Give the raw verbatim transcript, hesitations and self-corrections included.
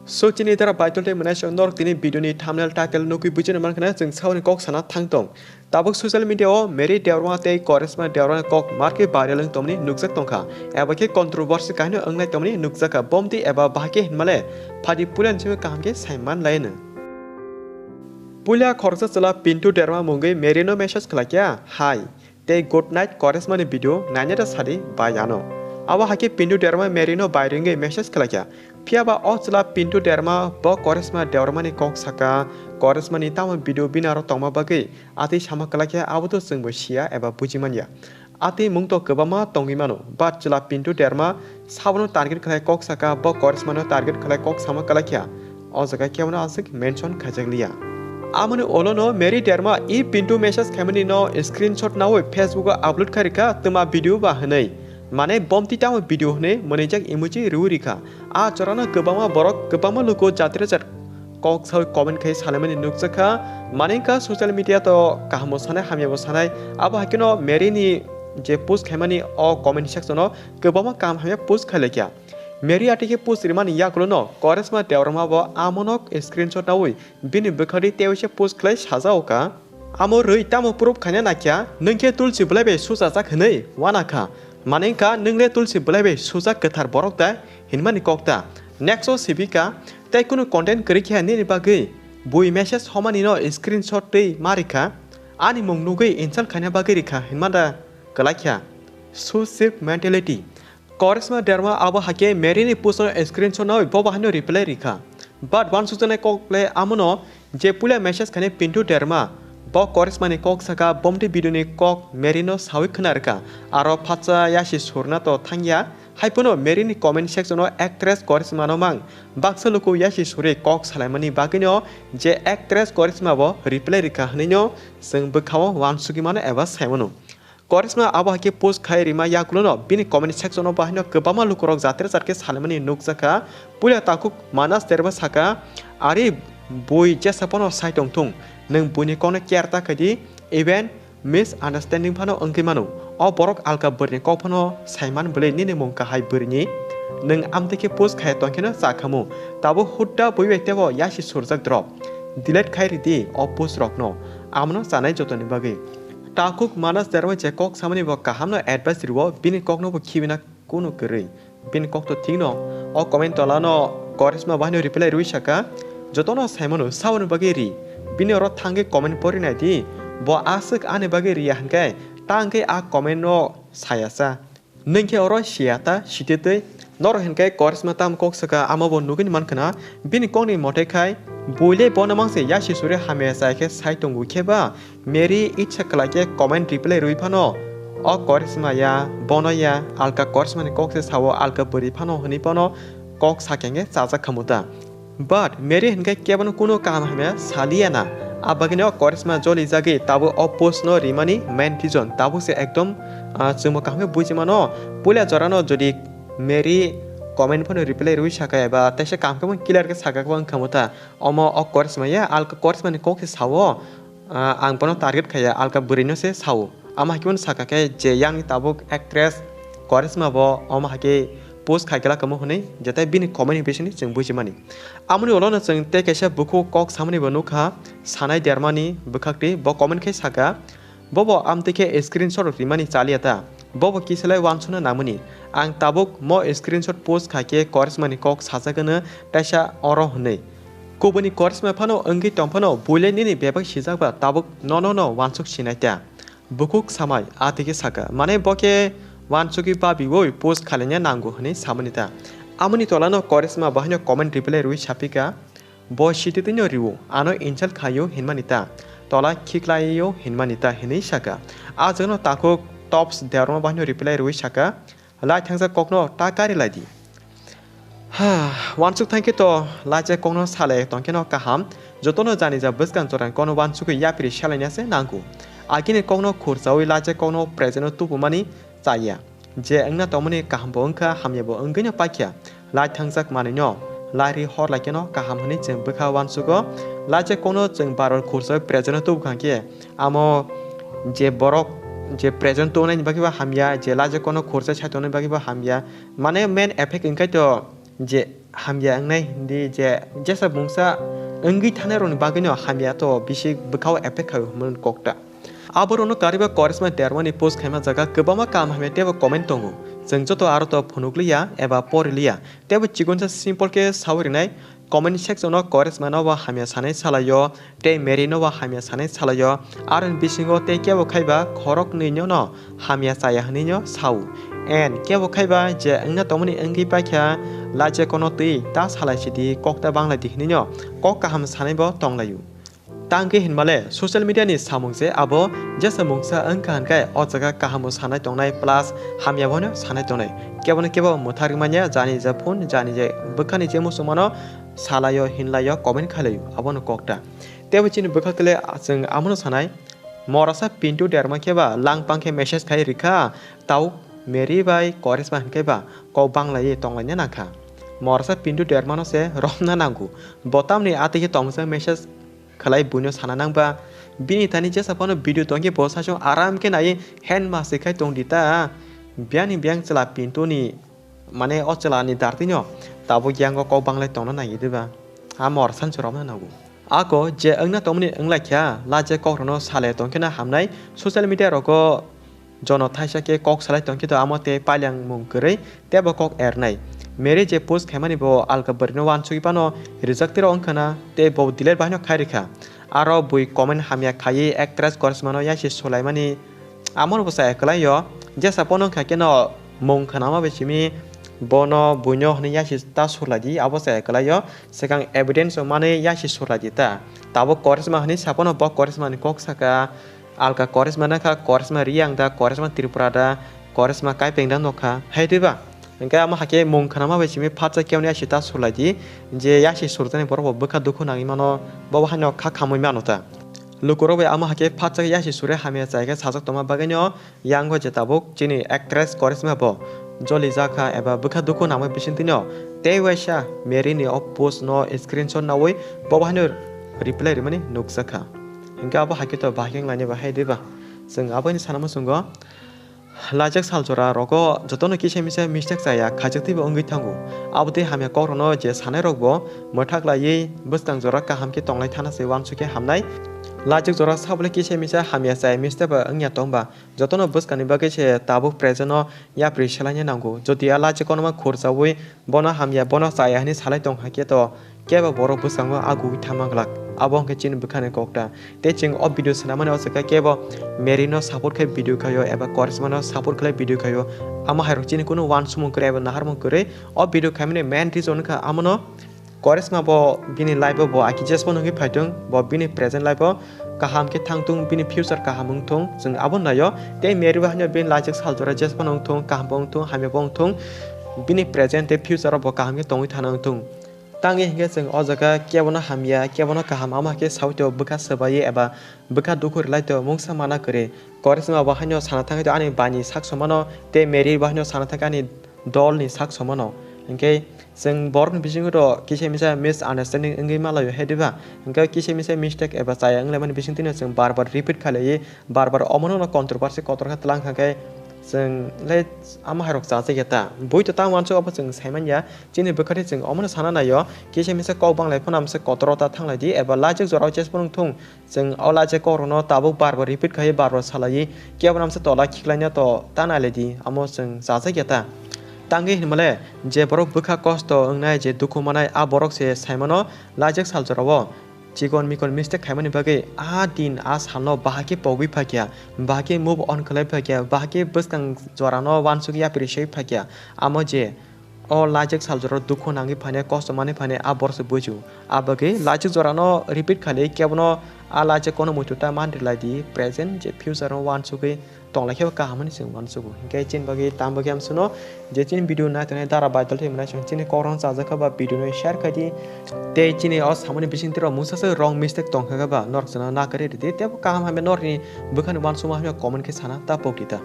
So chini dara baitul tei mwnai chwng norok tini video ni thumbnail title nugwi bujina mankha chwng sauni kok sana thang tong. Tabuk social media o Mary Debbarma tei Karishma Debbarma ni kok marke viral wng tongmani nukjak tongkha. Eba khe controversy kahino wngnai tongmani nukjakha. Bomti eba bahai khe hinmale phadi puila ni simi kaham khe saiman laino. Puila khoroksa chwla Pintu Debbarma mungwi Mary no message khlaikha, "Hi." Tei good night Karishma ni video nainai da sadi bai ano. Abo hai khe Pintu Debbarma Mary no bai ringwi message khlaikha. Phiya ba o chwla Pintu Debbarma bo Karishma Debbarma ni kok saka, Karishma ni tamo video bini aro tongma bagwi atwi sama khlaikha abo to chwngbo siya eba buji manya. Atwi mung to kwbangma tongwi mano, but chwla Pintu Debbarma sabono target khlai kok saka, bo Karishma no target khlai kok sama khlaikha. O jaga kebono aswk mention khaijak liya. Amoni olono Mary Debbarma i Pintu message khaimani no screenshot nawi Facebook o upload khai rikha twma video ba hwnwi. Mane bomti tamo video hwnwi mwnwijak emoji rwi rikha. A chorano kwbangma borok, kwbangma luku jatire jat kok sawi comment khai salaimani nukjakha. Mane wngkha social media to kahamo sanai hamyabo sanai. Abo haikhe no Mary ni je post khaimani o comment section o kwbangma kaham hamya post khailaikha. Mary atwi khe post rimani yagulo no Karishma Debbarma bo amono screenshot nawi bini bwkhadi tei waisa post khlai sajao ka. Amo rwi tamo proof khaina nakya, nwng khe Tulsi bwlai bai sujajak hwnwi wana kha. Mane wngkha, nwng le Tulsi bwlai bai sujak kwthar borok da hinmani kok ta. Next o sibika, tei kunu content kwrwi khe nini bagwi bui message homani no screenshot twi ma rikha. Ani mung nugwi insult khaina bagwi rikha hinma da kwlai kha. So cheap mentality. Karishma Debbarma abo haikhe Mary ni post no screenshot nawi bo bahaino reply rikha. But wansukjaknai kok le amono je puila message khainai Pintu Debbarma bo Karishma ni kok saka bomti video ni kok Mary no sawi khna rikha. Aro phatsa yasi surna to thangya. Haiphano Mary ni comment section o actress Karishma no mang baksa luku yasi suri kok salaimani bagwino je actress Karishma bo reply rikha hwnwi no chwng bwkhao wansugwi mano eba saimano. Karishma abo hai khe post khai rima yagulono bini comment section o bahaino kwbangma lukurok jatire jat khe salaimani nukjakha. Puila takhuk Manas Debbarma saka, "Ari bui jesa phano sai tongthung, nwng buini kokno care ta khaidi, even misunderstanding phano wngwi mano. O borok alka bwrwini kok phano saiman bwlwi nini mung kahai bwrwini. Nwng amtwi khe post khai tongkheno cha khamu, tabuk hudda bui bai tebo yasi surjak drop. Delete khai ridi o post rokno, amno chanai jotoni bagwi." Takhuk Manas Debbarma je kok samani bo kahamno advice rwo, bini kokno bo khibina kunu kwrwi. Bini kok to thikno, o comment tolano Karishma bahaino reply rwi saka, "Jotono saimano, saboni bagwi ri. Bini oro thangwi comment pori naidi. Bo aswk ani bagwi riya hwnkhe, ta hwnkhe a comment no saya sa." Nwng khe oro siya ta sititwi. Norok hinkhe Karishma tamo kok saka, amo bo nugwini mankhwna. Bini kokni mote khai, buile bono mangse yasi suri hamya chai khe sai tongo khe ba, Mary itsa kwlai khe comment reply rwi phano, o Karishma ya, bono ya, alka Karishma ni kok se sao, alka bwrwi phano hwnwi bono kok sakya hwnkhe chajak khamu ta. But Mary hinkhe kebono kunu kaham hamya saliya na. A bagwino Karishma joli jagwi tabuk o post no rimani main reason tabuk se ekdom, ah, chwngbo kaham khe buji mano. Puila jorano jodi Mary comment phano reply rwi saka eba teisa kaham khe bo clear khe saka khe bo wngkha mo ta. Omo o Karishma ya alka Karishma ni kok se sao, ah, ang bono target khaya alka bwrwi no se sao. Ama hai khe bo saka khe je yang tabuk actress Karishma bo omo hai khe post khai glak kamo hwnwi, jetai bini comment ni bisingni chwng buji mani. Amoni ulo no chwng tei kaisa bukhuk kok samani bo nukha, Sanai Debbarma ni bwkhak twi bo comment khai saka, "Bobo amtwi khe screenshot rok rimani chaliya ta? Bobo kisalai wansukna nangmani? Ang tabuk mo screenshot post khai khe Karishma ni kok sajak hwno taisa oro hwnwi. Kubuni Karishma phano wngwi tong phano buile nini bebak sijak ba tabuk nono no wansuk sinai ta?" Bukhuk samai atwi khe saka, mane bo khe wansugwi babiwi post khalaina nango hwnwi samani ta. Amoni tolano Karishma bahaino comment reply rwi sapika, "Bo sititwino riwo, ano insult khaio hinmani ta, tola khiklaio hinmani ta," hinwi saka. A jagano takhuk Tops Debbarma bahaino reply rwi saka, "Lai thangjak kokno ta kari lai di." Ha, wansuk thangkhe to laijak kokno salai tongkheno kaham, jotono janija bwskang jorani kokno wansugwi yapri salaina se nango. Agini kokno khursawi laijak kokno present o tubumani chaya. Je wngna tongmani kaham bo wngkha, hamya bo wngwino paikha. Lai thangjak manwino lai ri hor laikheno kaham hwnwi chwng bwkha wansugo. Laijak kokno chwng bar bar khursawi present o tubukha khe amo je borok je present tubunani bagwi bo hamya, je laijak kokno khursa sai tongnani bagwi bo hamya. Mane main effect wngkha to je hamya wngnai hindi je jesa mungsa wngwi thanai rokni bagwino hamya to bisi bwkhao effect khaio hwnmani kokta. Aborokno kariba Korisma dermani post khaima jaga kwbangma kaham hamya teibo comment tongo. Chwng joto aro to phunukliya eba poriliya. Teibo chikonsa simple khe sawi rinai comment section o Korisma no bo hamya sanai salaio tei Mary no bo hamya sanai salaio. Aroni bisingo tei kebo khaiba khoroknwi no hamya chaya hwnwi no sao. And kebo khaiba je wngna tongmani wngwi paikha lajekono twi ta salai sidi kokta banglai di hwnwi no kok kaham sanai bo tonglaio. Tangkhe hinmale social media ni samung se abo jesa mungsa wngkha hinkai o jaga kahamo sanai tongnai plus hamya bono sanai tongnai. Kebo no kebo mwthari manya jani je phone jani je bwkhani je muchungmano salaio hinlaio comment khailaio abono kokta. Teibo chini bwkha kle chwng amono sanai. Morasa Pintu derma khe ba lang pang khe message khai rikha, tau Mary bai Korisma hinkhe ba kok banglaiwi tonglaina nangkha. Morasa Pintu dermano se romna nango. Bo tamni atwi khe tongmisa message khlai buino sana nangba. Bini thani jesa phano video tongkhe bo saichung aram khe nai hand masi khai tongdi ta. Biyani biyang chwla Pintu ni mane o chwla ni dartino tabuk yango kok banglai tongna nangya diba? A morsa se romna nango. Ako je wngna tongmani wnglaikha, laje kokrokno salai tongkheno hamnai, social media rogo jono thaisa khe kok salai tongkhe to amo tei pailiang mung kwrwi teibo kok ernai. Mary je post khaimani bo alka bwrwino uansugwi phano rijak tiro wngkhana tei bo delete bahaino khai rikha. Aro bui comment hamya khaiwi actress Korismano yasi sulaimani Amo bo chaya kwlaio, jesa pono wngkha khe no mung khnama bai simi bono buino hwnwi yasi ta surlai di, abo chaya kwlaio, swkang evidence rok manwi yasi surlai di ta. Tabuk Korisma hwnwi sapono bo Korisma ni kok saka, alka Korisma nangkha, Korisma Riyang da, Korisma Tripura da, Korisma Kaipeng da nokha, hai twiba? Hwnkhe amo hakhe mung khnama bai simi phatsa kemni yasi ta surlai di, je yasi surjani borok bo bwkha dukhu nangwi mano, bo bo haino kha khamwi mano ta. Lukurok bai amo hakhe phatsa yasi sure hamya chai khe sajak tongma bagwino yango je tabuk chini actress Korisma bo joli jakha eba bwkha dukhu nangmani bisingtwino tei waisa Mary ni o post no screenshot nawi bo bo haino reply rimani nukjakha. Hwnkhe abo hakhe to bahai khe wnglainai ba hai diba? Chwng aboini sana muchungo. Laijak sal jora rogo jotono kisa misa mistake chaya khaijak twibo wngwi thango. Abo twi hamya kok rokno je sanai rokbo mwthak laiwi bwskang jora kaham khe tonglai thana se uansukhe hamnai. Laijak jora sabole kisa misa hamya chaya mistake ba wngya tongba jotono bwskangni bagwi se tabuk present o yapri selaina nango. Jodi a laijak kono ma khurjaui bono hamya, bono chaya hwnwi salai tong hakhe to kebo borok bwskango a gugui thangma glak. Abo hwnkhe chini bwkhani kokta. Tei chwng o video swnamani o jaga kebo Mary no support khe video khaio eba Korisma no support khlai video khaio. Amo hai rok chini kunu uansukmung kwrwi eba naharmung kwrwi o video khaimani main reason wngkha amono Korisma bo bini life o bo aki jesbo nungwi phaitung, bo bini present life o kaham khe thangtung, bini future kaham wngthung, chwng abo naio. Tei Mary bo haino bini laijak sal jora jesbo wngthung, kaham bo wngthung, hamya bo wngthung, bini present tei future o bo kaham khe tongwi thana wngthung. Tangwi hinkhe chwng o jaga kebono hamya, kebono kaham, amo hakhe saui teo bwkha swbaiwi eba bwkha dukhu rwlai teo mungsa mana kwrwi. Korisma bo haino sana thangwi teo ani bani sak somano tei Mary bo haino sana thangwi ani dolni sak somano. Hinkhe chwng borokni bisingo to kisa misa misunderstanding wngwi malaio hai diba? Hinkhe kisa misa mistake eba chaya wnglaimani bisingtwino chwng bar bar repeat khailaiwi bar bar omono no controversy kotor khe twlang kha khe chwng le amo hai rok chajak ya ta? Bui to tamo uansuk abo chwng saimanya. Chini bwkha tei chwng omono sana naio, kisa misa kok banglai phano amsa kotoro ta thanglai di, eba laijak jorao jesbo wngthung, chwng o laijak kokrokno tabuk bar bar repeat khaiwi bar bar salaiwi, kebono amsa tola khiklaina to ta nailai di, amo chwng chajak ya ta. Tangwi hinmale, je borok bwkha kosto wngnai, je dukhu manai, a borok se saimano laijak sal jorao chikon mikon mistake khaimani bagwi a din a salno bahai khe pogwi phakya, bahai khe move on khlai phakya, bahai khe bwskang jorano uansukya appreciate phakya, amo je O laijak saljorao dukhu nangwi phainai, kosto manwi phainai, a borokse buiju. A bagwi laijak jorano repeat khainai, kebono a laijak kono muitu ta man rwlai di, present je future-o uansugwi tonglaikhe bo kaham hwnwi chwng uansugo. Hinkhe chini bagwi tamo bagwi amsano je chini video nai tongnai dara baidol thwi mwnai chwng chini kokrokno chajakha ba video no share khai di. Tei chini o samani bisingtwi rok mungsa se wrong mistake tongkha ba norok chwngno na kwrwi rw di. Teibo kaham hamya norokni bwkhani uansukma hamya comment khe sana ta pok di ta.